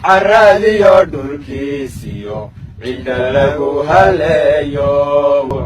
Caradiyo dhulkiisiyo cidda lagu haleeyo,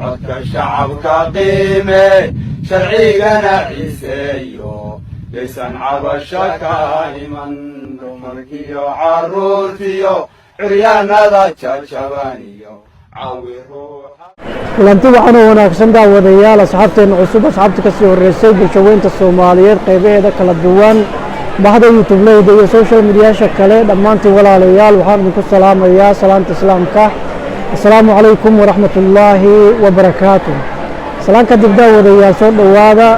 codka shacabka qiime, sharcigana ciiseeyo, yaysan cabasho ka iman. Dumarkiyo carruurtiyo curyaanada jajabaniyo cawi ruuxa. Kulanti wacan oo wanaagsan, daawadayaal, asxaabteenna cusub, asxaabta ka sii horreysay, bulshaweynta Soomaaliyeed qaybaheeda kala duwan, bahda YouTube-leyda iyo social mediyaasha kale, dhammaantiin walaalayaal, waxaan idinku salaamayaa salaanta Islaamka. Assalaamu calaykum waraxmat ullaahi wabarakaatu. Salaan kadib, daawadayaal, soo dhowaada.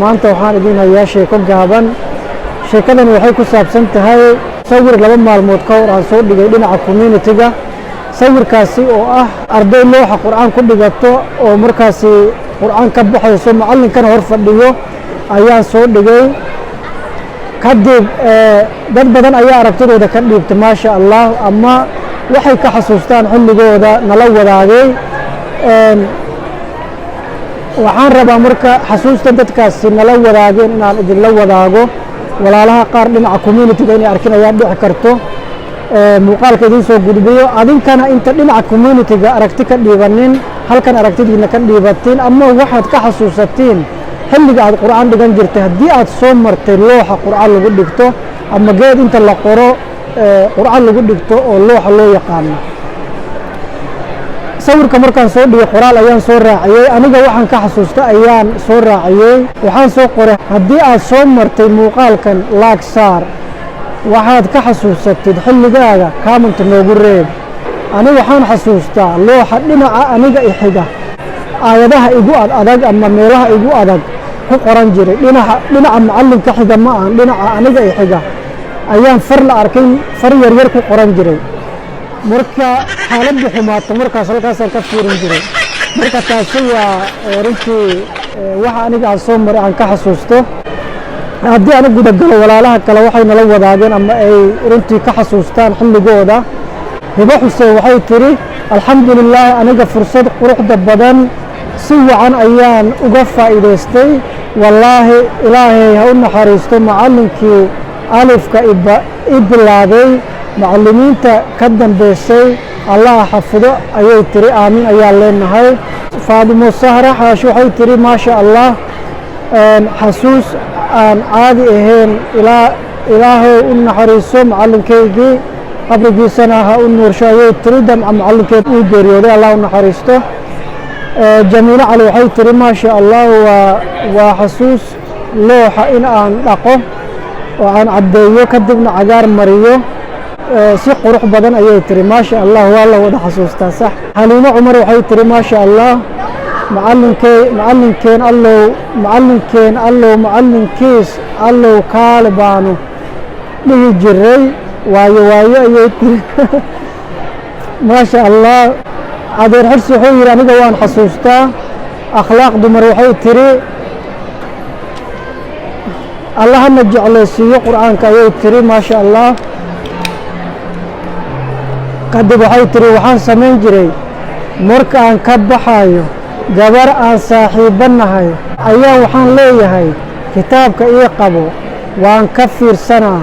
Maanta waxaan idiin hayaa sheeko gaaban. Sheekadan waxay ku saabsan tahay sawir 2 maalmood ka hor aan soo dhigay dhinaca community-ga. Sawirkaasi oo ah arday looxa Qur'aan ku dhigato oo markaasi Qur'aan ka baxayso, macallinkana hor fadhiyo ayaan soo dhigay. Kadib dad badan ayaa aragtidooda ka dhiibtay, maasha Allah, ama waxay ka xasuustaan xilligooda nala wadaagay. Waxaan rabaa marka xasuusta dadkaasi nala wadaageen inaan idinla wadaago. Walaalaha qaar dhinaca community-ga inay arkin ayaa dhici karto, muuqaalka idin soo gudbiyo. Adinkana inta dhinaca community-ga aragti ka dhiibanin, halkan aragtidiina ka dhiibatiin ama waxaad ka xasuusatiin xilliga aad Qur'aan dhigan jirtay, haddii aad soo martay looxa Qur'aan lagu dhigto ama geed inta la qoro Qur'aan lagu dhigto oo looxa loo yaqaano. Sawirka markaan soo dhigay, qoraal ayaan soo raaciyey. Aniga waxaan ka xasuusta ayaan soo raaciyey. Waxaan soo qoray: "Haddii aad soo martay muuqaalkan, like saar. Waxaad ka xasuusatid xilligaaga comment noogu reeb." Ani waxaan xasuustaa looxa dhinaca aniga ixiga aayadaha igu ad adag ama meelaha igu adag ku qoran jiray. Dhinaca macallinka xiga ma ahan, dhinaca aniga ixiga ayaan far la arkin, far yaryar ku qoran jiray. Marka xaaladdu xumaato, markaas halkaasaan ka fiirin jiray. Marka taasi waa runtii waxa aniga aan soo maray, aan ka xasuusto. Haddii aan u gudagalo walaalaha kale waxay nala wadaageen ama ay runtii ka xasuustaan xilligooda, Hibo Xuseen waxay tiri: "Alxamdu lilaahi, aniga fursad quruxda badan si wacan ayaan uga faa'iidaystay. Wallaahi, Ilaahay ha u naxariisto macallinkii alifka i bilaabay, macallimiinta ka dambeysay Allah xafido," ayay tiri. Aamin ayaan leenahay. Faadimo Sahra Xaashi waxay tiri: "Maasha Allah, xasuus aan caadi ahayn. Ilaahow u naxariiso macallinkaygii, qabrigiisana ha u nuursho," ayay tiri. Damca macallinkeed uu geeriyooday, Allah u naxariisto. Jamiilo Cali waxay tiri: "Maasha Allah, waa xasuus looxa in aan dhaqo oo aan caddeeyo, kadibna cagaar mariyo si qurux badan," ayay tiri. Maasha Allah, waa la wada xasuustaa, sax. Xaliimo Cumar waxay tiri: "Maasha Allah, macallinkey, macallinkeen Allow, macallinkeen Allow, macallinkiis Allow, kaale baanu dhihi jiray, waayo waayo," ayay tiri. Maasha Allah. Adeer Xirsi wuxuu yidhi: "Aniga waan xasuustaa." Akhlaaq Dumar waxay tiri: "Allah hana jeclaysiiyo Qur'aanka," ayay tiri. Maasha Allah. Kadib waxay tiri: "Waxaan samayn jiray, marka aan ka baxayo, gabar aan saaxiibbo nahay ayaa waxaan leeyahay, 'Kitaabka ii qabo, waan ka fiirsanaa,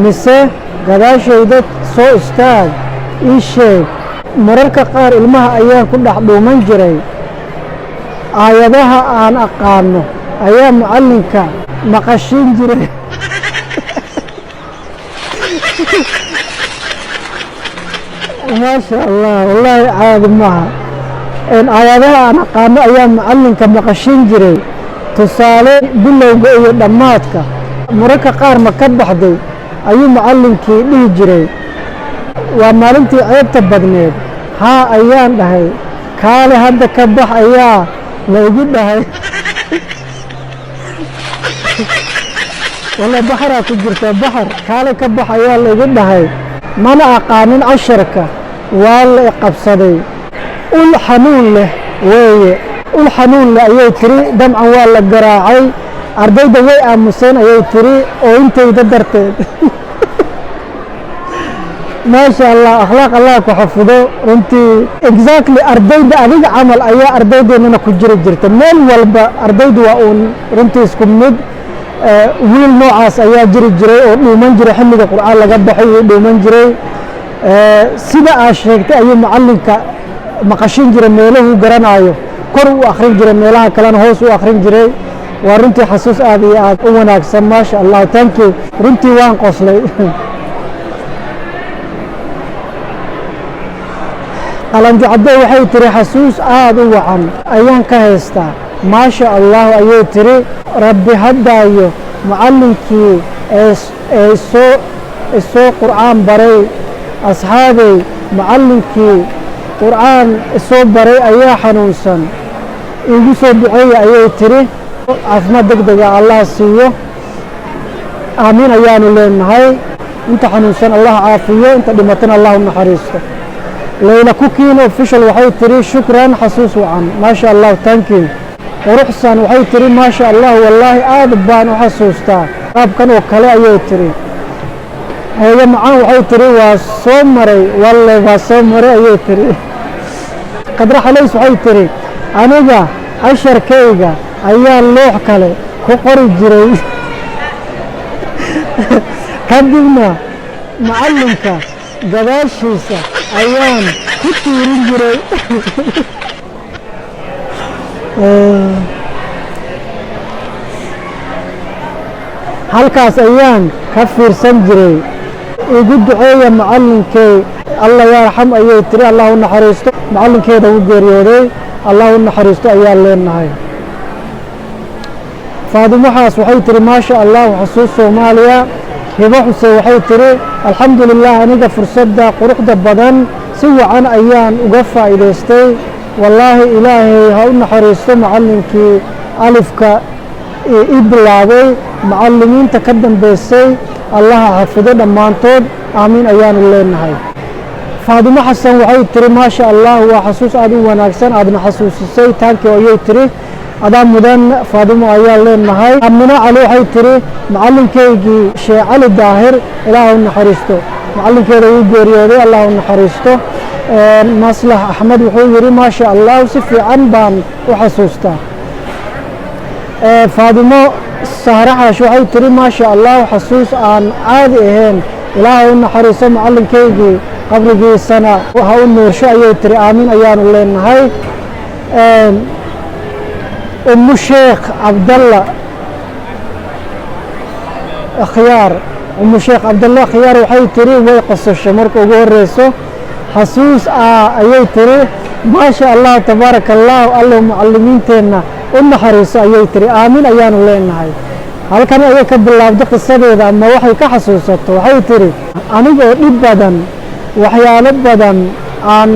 mise gadaashayda soo istaag, ii sheeg.' Mararka qaar ilmaha ayaan ku dhex dhuuman jiray. Aayadaha aan aqaano ayaa macallinka maqashiin jiray." Maasha Allah, wallaahi caadi maaha. "Aayadaha aan aqaano ayaa macallinka maqashiin jiray, tusaale bilowga iyo dhammaadka. Mararka qaar 'Ma ka baxday?' ayuu macallinkii dhihi jiray. Waa maalintii ceebta badneed. 'Haa,' ayaan dhahay. 'Kaale hadda ka bax,' ayaa la igu dhahay." Walla baxaraa ku jirta baxar. "Kaale ka bax ayaa la igu dhahay, mana aqaanin casharka. Waa la iqabsaday, ul xanuun leh weeye, ul xanuun leh," ayay tiri. Dabcan waa la garaacay. "Ardayda way aamuseen," ayay tiri, "oo intayda darteed." Maasha Allah, akhlaaq, Allah ku xafido. Runtii exactly ardayda adiga camal ayaa ardaydeenana ku jiri jirta meel walba. Ardaydu waa uun runtii isku mid. Wiil noocaas ayaa jiri jiray oo dhuuman jiray xilliga Qur'aan laga baxay, wuu dhuuman jiray. Sida aad sheegtay ayuu macallinka maqashin jiray, meeluhuu garanayo kor u akhrin jiray, meelaha kalena hoos u akhrin jiray. Waa runtii xasuus aad iyo aad u wanaagsan. Maasha Allah, thank you. Runtii waan qoslay. Qalanjo Cadde waxay tiri xasuus aad u wacan ayaan ka haystaa, maasha Allah ayay tiri. Rabbi haddaayo macallinkii ee isoo Qur'aan baray. Asxaabey, macallinkii Qur'aan isoo baray ayaa xanuunsan, iigu soo duceeya ayay tiri. Caafimaad deg dega Allah siiyo, aamiin ayaanu leenahay. Inta xanuunsan Allah caafiyo, inta dhimatana Allah u naxariisto. Leyla Cooking Official waxay tiri shukran, xasuus wacan, maasha Allah, thank you. Quruxsan waxay tiri maasha Allah, wallaahi aad baan u xasuustaa qaabkan oo kale ayay tiri. Hooyo macaan waxay tiri waa soo maray, walle waa soo maray ayay tiri. Qadra Xalays waxay tiri aniga casharkayga ayaa loox kale ku qori jiray, kadibna macallinka gadaashiisa ayaan ku tuurin jiray. Halkaas ayaan ka fiirsan jiray. Igu duceeya macallinkay, Allah yarxam ayay tiri, Allah u naxariisto. Macallinkeeda u geeriyooday, Allah u naxariisto ayaan leenahay. Faadimo Xaas waxay tiri maasha Allah, xasuus Soomaaliya. Hibo Xuseen waxay tiri alxamdulilah, aniga fursadda quruxda badan si wacan ayaan uga faa'iidaystay. Wallaahi Ilaahay ha u naxariisto macallinkii alifka ii bilaabay, macallimiinta ka dambeysay Allaha xafido dhammaantood, aamiin ayaanu leenahay. Faadimo Xasan waxay tiri maasha Allah, waa xasuus aad u wanaagsan aadna xasuusisay, thank you ayay tiri. Adaa mudan Faadimo ayaa leenahay. Amino Cali waxay tiri macallinkaygii Sheekh Cali Daahir, Ilaah u naxariisto. Macallinkeeda wuu geeriyooday, Allah u naxariisto. Maslax Axmed wuxuu yidhi maasha Allah, si fiican baan u xasuustaa. Faadimo Sahraxash waxay tiri maasha Allah, xasuus aan caadi ahayn, Ilaahay u naxariiso macallinkaygii, qabrigiisana ha u nuursho ayay tiri, aamiin ayaanu leenahay. Ummu Sheekh Cabdalla Akhyaar, Ummu Sheekh Cabdalla Akhyaar waxay tiri way qososhay marka ugu horeyso, xasuus ah ayay tiri. Maasha Allah, tabaaraka Allah, Allow macallimiinteenna u naxariiso ayay tiri, aamiin ayaanu leenahay. Halkan ayay ka bilaabday qisadeeda ama waxay ka xasuusato. Waxay tiri anigoo dhib badan, waxyaalo badan aan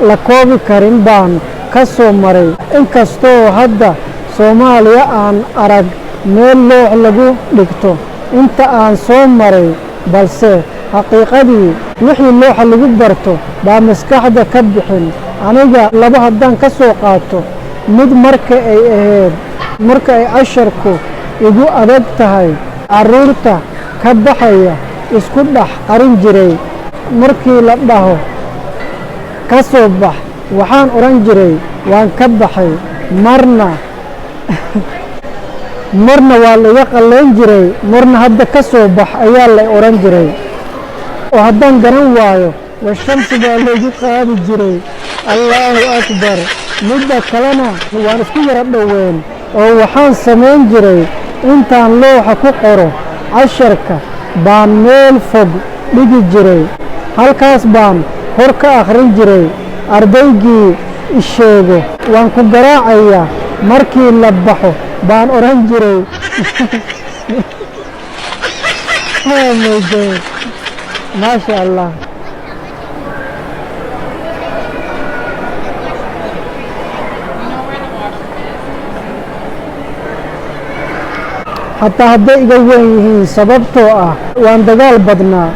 la koobi karin baan ka soo maray, inkastoo hadda Soomaaliya aan arag meel loox lagu dhigto inta aan soo maray, balse xaqiiqadii wixii looxa lagu barto baa maskaxda ka bixin. Aniga laba haddaan ka soo qaato, mid marka ay ahayd marka ay casharku igu adag tahay, carruurta ka baxaya isku dhex qarin jiray. Markii la dhaho ka soo bax, waxaan odhan jiray waan ka baxay. Marna waa la iga qallayn jiray, marna hadda ka soo bax ayaa la odhan jiray, oo haddaan garan waayo washamsi baa laygu qaadi jiray. Allahu akbar. Midda kalena waan isku yara dhoween oo waxaan samayn jiray intaan looxa ku qoro casharka baan meel fog dhigi jiray, halkaas baan hor ka akhrin jiray. Ardaygii isheego waan ku garaacayaa markii la baxo baan odhan jiray. Oh my God, maasha Allah. Xataa hadday iga weyn yihiin, sababtoo ah waan dagaal badnaa.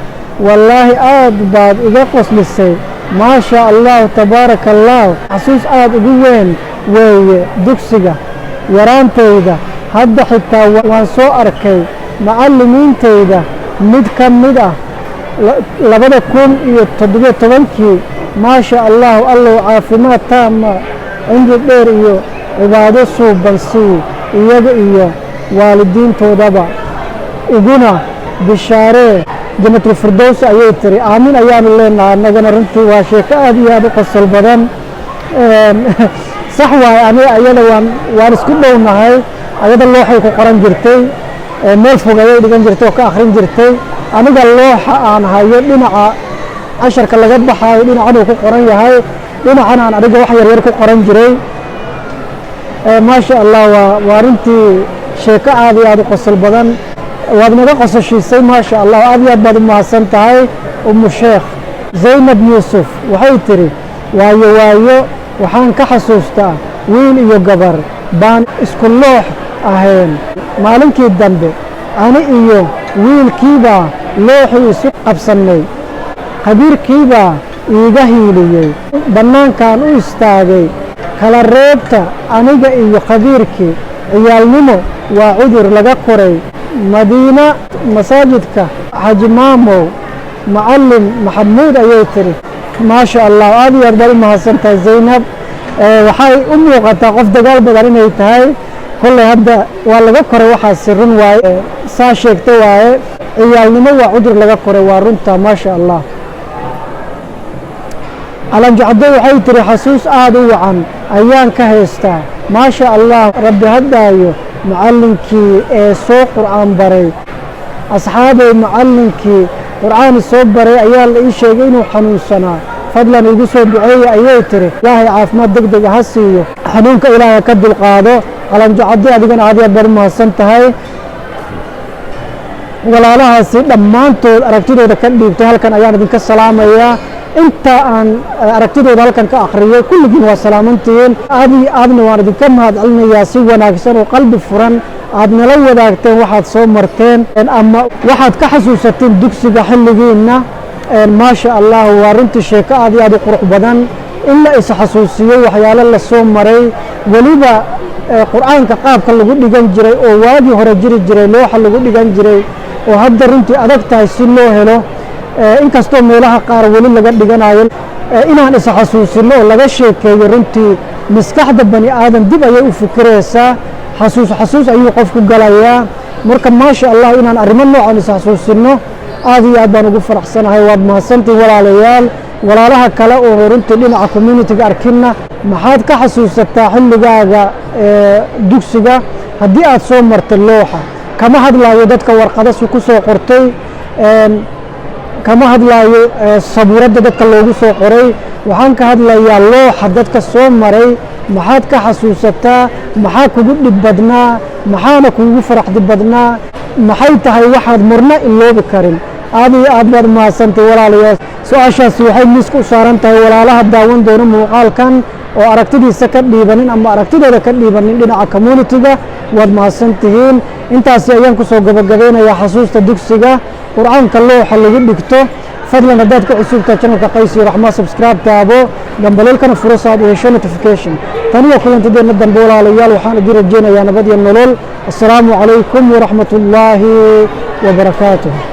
Wallaahi aad baad iga qoslisay, maasha Allah, tabaaraka Allah. Xasuus aad ugu weyn weeye dugsiga yaraantayda. Hadda xitaa waan soo arkay macallimiintayda mid ka mid ah 2017-kii. Maasha Allah, Allow caafimaad taama, cimri dheer iyo cibaado suuban sii iyaga iyo Waalidiintoodaba uguna bishaaree Janatulfirdows, ayay tiri. Aamin ayaanu leenahay annagana. Runtii waa sheeko aad iyo aad u qosol badan. Sax waaye, aniga ayada waan isku dhownahay. Ayada looxay ku qoran jirtay, meel fog ayay dhigan jirtay oo ka akhrin jirtay. Aniga looxa aan hayo dhinaca casharka laga baxaayo dhinacan uu ku qoran yahay, dhinacan aan aniga wax yaryar ku qoran jiray. Maasha Allah, waa runtii sheeko aad iyo aad u qosol badan. Waad naga qososhiisay, maasha Allah, aad iyo aad baad u mahadsan tahay, Umu Sheekh. Zaynab Yuusuf waxay tiri: "Waayo waayo waxaan ka xasuustaa wiil iyo gabar baan isku loox ahayn. Maalinkii dambe ani iyo wiilkiibaa looxii isu qabsannay. Khabiirkiibaa iiga hiiliyey. Bannaankaan u istaagay kala reebta aniga iyo khabiirkii. Ciyaalnimo waa cudur laga koray." Madiina masaajidka Xaji Maamow Macalin Maxamuud, ayay tiri. Maasha Allah, aad iyo aad baad u mahadsan tahay, Zaynab. Waxay u muuqataa qof dagaal badan inay tahay. Kolley hadda waa laga koray waxaasi, run waaye, saa sheegta waaye. Ciyaalnimo waa cudur laga koray, waa runta, maasha Allah. Calanjacdo waxay tiri: "Xasuus aada u wacan ayaan ka haystaa, maasha Allah. Rabbi haddaayo macallinkii ee soo Qur'aan baray. Asxaabay, macallinkii Qur'aan soo baray ayaa la ii sheegay inuu xanuunsanaa. Fadlan igu soo duceeya," ayay tiri. Ilaahay caafimaad deg deg ha siiyo, xanuunka Ilaahay ka dulqaado. Qalanjocaddi, adigana aad iyo aad baad u mahadsan tahay. Walaalahaasi dhammaantood aragtidooda ka dhiibtay halkan ayaan idinka salaamayaa. Inta aan aragtidooda halkan ka akhriyay, kulligiin waa salaamantihiin. Aad iyo aadna waan idinka mahad celinayaa si wanaagsan oo qalbi furan aad nala wadaagteen waxaad soo marteen ama waxaad ka xasuusateen dugsiga xilligiinna. Maasha Allah, waa runtii sheeko aad iyo aad u qurux badan in la is-xasuusiyo waxyaalo la soo maray, weliba Qur'aanka qaabka lagu dhigan jiray oo waagii hore jiri jiray, looxa lagu dhigan jiray, oo hadda runtii adag tahay si loo helo, inkastoo meelaha qaar weli laga dhiganayo. Inaan is-xasuusino oo laga sheekeeyo, runtii maskaxda bani aadam dib ayay u fikiraysaa, xasuus xasuus ayuu qofku galayaa. Marka maasha Allah, inaan arrimo noocan is-xasuusino aad iyo aad baan ugu faraxsanahay. Waad mahadsantihin, walaalayaal. Walaalaha kale oo runtii dhinaca community-ga arkinna, maxaad ka xasuusataa xilligaaga dugsiga haddii aad soo martay looxa? Kama hadlaayo dadka warqada si ku soo qortay, kama hadlaayo sabuuradda dadka loogu soo qoray. Waxaan ka hadlayaa looxa dadka soo maray. Maxaad ka xasuusataa? Maxaa kugu dhib badnaa? Maxaana kugu faraxdi badnaa? Maxay tahay waxaad marna iloobi karin? Aad iyo aad baad mahadsantay, walaalayaal. Su-aashaasi waxay miiska u saaran tahay walaalaha daawan doona muuqaalkan oo aragtidiisa ka dhiibanin ama aragtidooda ka dhiibanin dhinaca community-ga. Waad mahadsan tihiin. Intaasi ayaan kusoo gabagabeynayaa xasuusta dugsiga Qur'aanka looxa lagu dhigto. Fadlan haddaad ku cusubtahay channelka Qays iyo Raxma, subscribe taabo, gambaleelkana furo si aad u hesho notification. Tan iyo kulantadeenna dambe, walaalayaal, waxaan idin rajeynayaa nabad iyo nolol. Assalaamu calaykum waraxmat ullaahi wabarakaatuh.